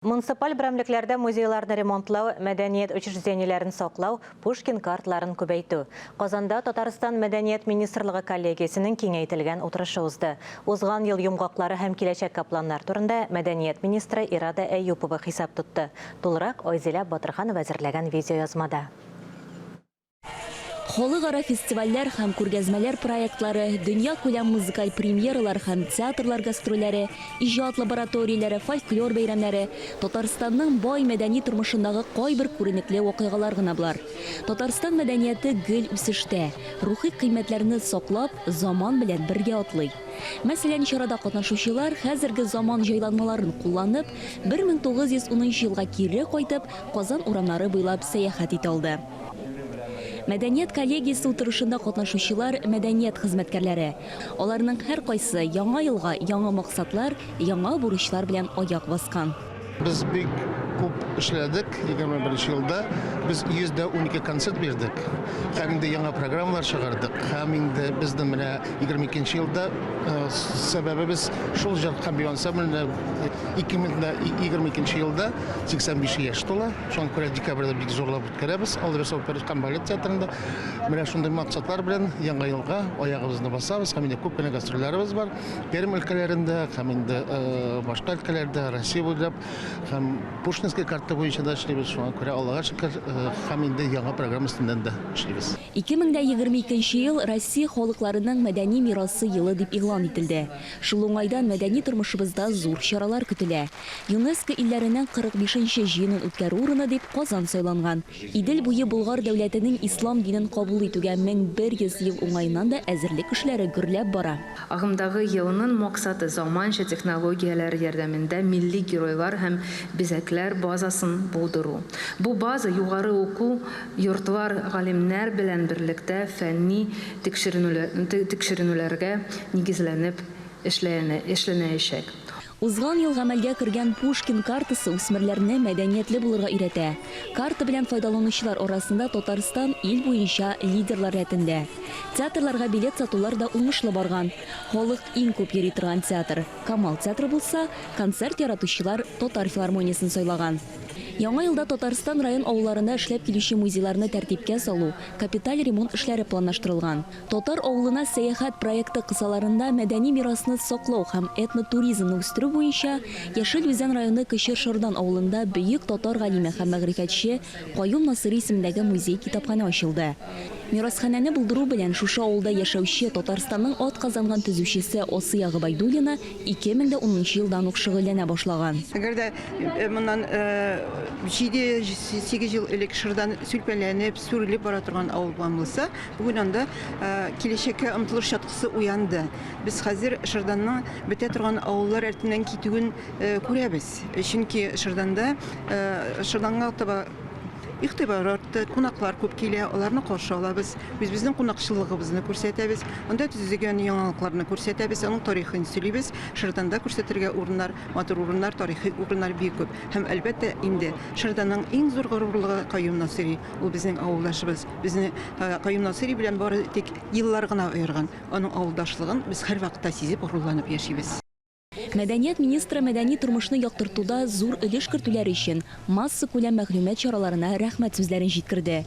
Муниципаль берәмлекләрдә музейларны ремонтлау, мәдәният учреждениеләрен саклау, Пушкин картларын күбәйтү. Казанда Татарстан Мәдәният министрлыгы коллегиясенең киңәйтелгән утырышы узды. Узган ел йомгаклары һәм киләчәккә планнар турында мәдәният министры Ирада Әюпова хисап тотты. Тулырак Айзилә Батырханова әзерләгән видеоязмада. Халыкара фестивальләр һәм күргәзмәләр проектлары, дөньякүләм музыкаль премьералар һәм театрлар гастрольләре, иҗат лабораторияләре, фольклор бәйрәмнәре, Татарстанның бай мәдәни тормышындагы кайбер күренекле вакыйгалар гына болар. Татарстан мәдәнияте гел үсештә, рухи кыйммәтләрне саклап, заман белән бергә атлый. Мәсәлән, чарада катнашучылар хәзерге заман җайланмаларын кулланып, 1910 елга кире кайтып, Казан урамнары буйлап сәяхәт итә алды. Мәдәният коллегиясе утырышында катнашучылар, мәдәният хезмәткәрләре. Аларның һәркайсы яңа елга яңа максатлар, яңа бурычлар белән аяк баскан. Без бик күп эшләдек 21 елда. Без 112 концерт бирдек. Һәм инде яңа программалар чыгардык. Һәм инде безнең менә 22 елда э, сәбәбебез шул җыр һәм бию ансамбленә 2022 елда 85 яшь тула. Шуңа күрә декабрьдә бик зурлап үткәрәбез. Алла бирсә, опера һәм балет театрында. Менә шундый максатлар белән яңа елга аягыбызны басабыз. Һәм инде күп кенә гастрольләребез бар. Пермь өлкәләрендә һәм инде э, башка өлкәләрдә, Россия буйлап һәм Пушкинская карта буенча да эшлибез. Шуңа күрә Аллага шөкер, э, һәм инде яңа программа өстеннән дә эшлибез. 2022 ел Россия халыкларының мәдәни мирасы елы дип игълан ителде. Шул уңайдан мәдәни тормышыбызда зур чаралар көтелә. ЮНЕСКО илләренең 45 нче җыенын үткәрү урыны дип Казан сайланган. Идел буе Болгар дәүләтенең ислам динен кабул итүгә 1100 ел уңаеннан да әзерлек эшләре гөрләп бара. Агымдагы елның максаты, заманча технологияләр ярдәмендә милли геройлар һәм бизәкләр базасын булдыру. Бу база югары уку йортлар, галимнәр белән берлектә фәнни тикшеренүләргә нигезләнеп эшләнәячәк. Узган ел гамәлгә кергән Пушкин картасы үсмерләрне мәдәниятле булырга өйрәтә. Карта белән файдаланучылар арасында Татарстан ил буенча лидерлар рәтендә. Театрларга билет сатулар да уңышлы барган. Халык иң күп йөри торган театр, Камал театры булса, концерт яратучылар Татар филармониясен сайлаган. Яңа елда Татарстан район авылларында эшләп килүче музейларны тәртипкә салу, капиталь ремонт эшләре планлаштырылган. Татар авылына сәяхәт проекты кысаларында мәдәни мирасны саклау һәм этнотуризмны үстерү буенча Яшел Үзән районы Кече Шырдан авылында бөек татар галиме һәм мәгърифәтче Каюм Насыйри исемендәге музей-китапханә ачылды. Мирасханәне булдыру белән шушы авылда яшәүче Татарстанның атказанган төзүчесе Асия Гобәйдуллина 2010 нчы елдан ук шөгыльләнә башлаган. Әгәр дә моннан җиде-сигез ел элек Шырдан сүлпәнләнеп, сүрелеп бара торган авыл булган булса, бүген анда киләчәккә омтылыш чаткысы уянды. Без хәзер Шырданның бетә торган авыллар рәтеннән китүен күрәбез. Чөнки Шырданда Шырданга таба Игътибар артты, кунаклар күп килә, аларны каршы алабыз. Үзебезнең кунакчыллыгыбызны күрсәтәбез. Анда төзегән яңалыкларны күрсәтәбез, аның тарихын сөйлибез. Шырданда күрсәтергә урыннар, матур урыннар, тарихи урыннар бик күп. Һәм, әлбәттә инде, Шырданның иң зур горурлыгы Каюм Насыйри. Ул безнең авылдашыбыз. Безне Каюм Насыйри белән бары тик еллар гына аерган. Аның авылдашлыгын без һәрвакытта сизеп, горурланып яшибез. Мәдәният министры мәдәни тормышны яктыртуда зур өлеш кертүләре өчен массакүләм мәгълүмат чараларына рәхмәт сүзләрен җиткерде.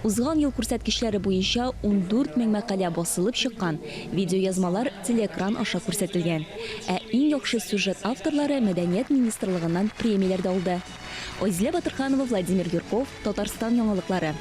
Узган ел күрсәткечләре буенча 14 мең мәкалә басылып чыккан, видеоязмалар телеэкран аша күрсәтелгән. Ә иң яхшы сюжет авторлары Мәдәният министрлыгыннан премияләр дә алды. Айзилә Батырханова, Владимир Юрков, Татарстан яңалыклары.